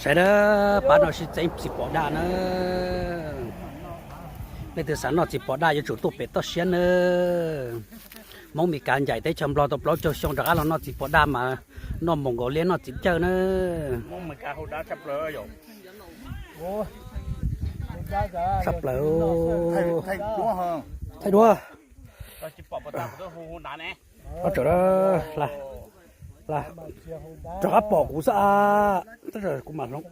Saib na, pab no sib txeeb txiv pos daj na. Leej twg xav noj txiv pos daj yuav tsum tuaj pem toj siab na. Hmoob Mes Kas ncaim teb chaws Nplog tau plaub caug xyoo rov qab los noj txiv pos daj mas noj moos nkaus liab noj txiv cawj na. Tshaj plaws. Thaij duab. Rov qab pom kuv xwb a. Kuv mam hloov.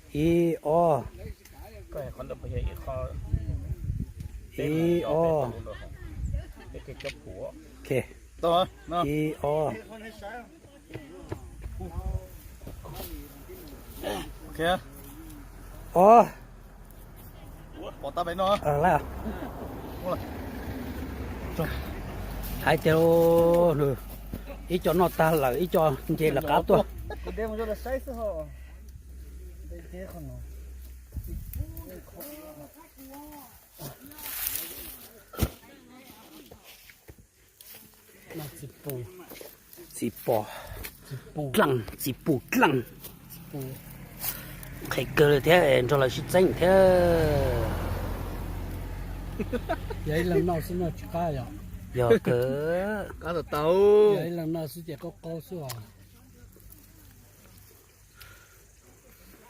Ib, ob. Ib, ob. Ib, ob. Ob. Hais tias ib co noj tag lawm ib co nce lawv qab tuaj. Txiv pos dlaaj, txiv pus dlaaj. Qhia kawg li thiab nrog lawv sib txeeb thiab. Yog ib leeg noj xwb noj tsis qab yog. Yog kawg. Ib leeg noj xwb ces qaub qaub xwb os.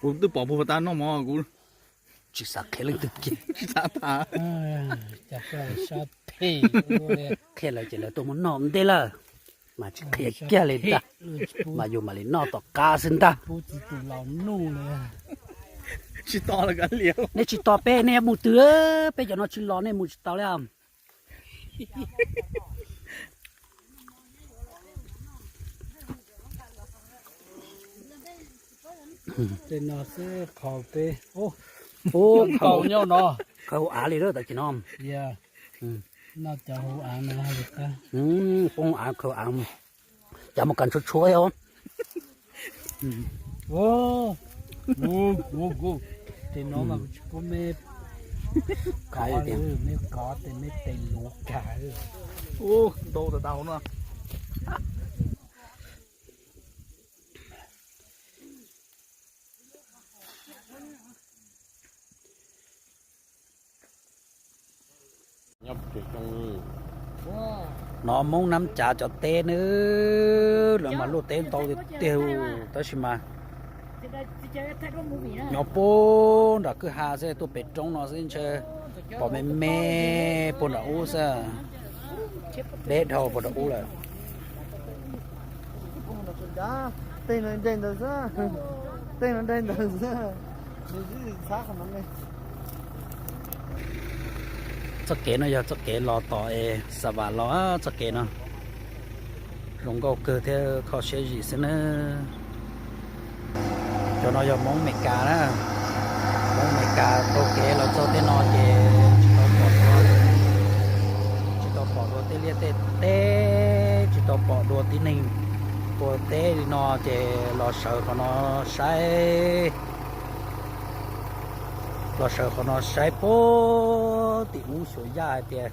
Kuv twb pom puag tas noj mov kuv tsis xav qhia leej twg kiag. Qhia lawv ces lawv tuaj muab noj ntej lawm, mas tsis qhia kiag li ntag. Mas yus mam li noj tom qab xwb ntag. Nej tsis tos peb, nej mus twg, peb cov no tsis los nej mus tsis tau li. Tej no xwb qhov peb, ub, khaws hauv av li lawm tam sim no. Poob hauv av khaws av, cas mus kas tshuav tshuav os. Tes no mas kuv tsis pub me kov, me kov tes me tes luv kag. Ntau tas tas hauv no. No Hmoob Nab Cav cov teb nawb, lawv mas luaj teb ntau tiag tiag, tab sis mas nyob puag nram kwj ha xwb, tuaj pem roob no xwb ntshe pom me me puag nram ub xwb, deb dhau puag nram ub lawm. Tej no nreg ntawd xwb, tej no nreg ntawd xwb. Txoj kev no yog txoj kev los tom es xa vas los txoj kev no. Zoo nkauj kawg thiab kho siab zim xwb nawb. Cov no yog Hmoob Amelikas na. Hmoob Amelikas taug kev los txog tej no ces tsis tau pom dua, tsis tau pom dua tej liaj tej teb, tsis tau pom dua tib neeg ua teb li no ces los sawv qhov no saib. Los sawv qhov no saib puag tim ub xyuas yaj hais tias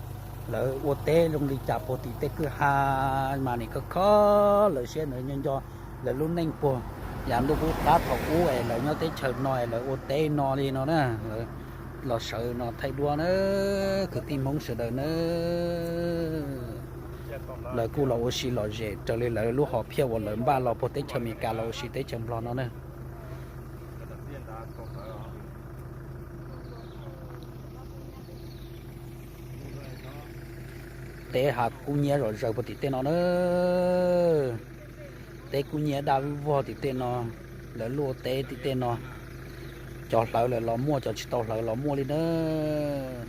lawv ua teb zoo li cas puag tim tej kwj ha, mas nim kho kho lawv siab ntawd nco nco lawv lub neej puag yav ntuj qub qab thaum ub es lawv nyob teb chaws no es lawv ua teb no li no na. Los sawv no thaij duab na, kwv tij Hmoob sawv daws na. Lawv kuj los ua si lom zem raws li lawv lub hom phiaj uas lawv npaj los puag teb chaws Amelikas los ua si teb chaws Nplog no na. Teb hav kub nyiab zom zaws puag tim tej no na. Teb kub nyiab daj vog tim tej no, lawv luaj teb tim tej no. Cov hlawv lawm los muaj, cov tsis tau hlawv los muaj li nawb.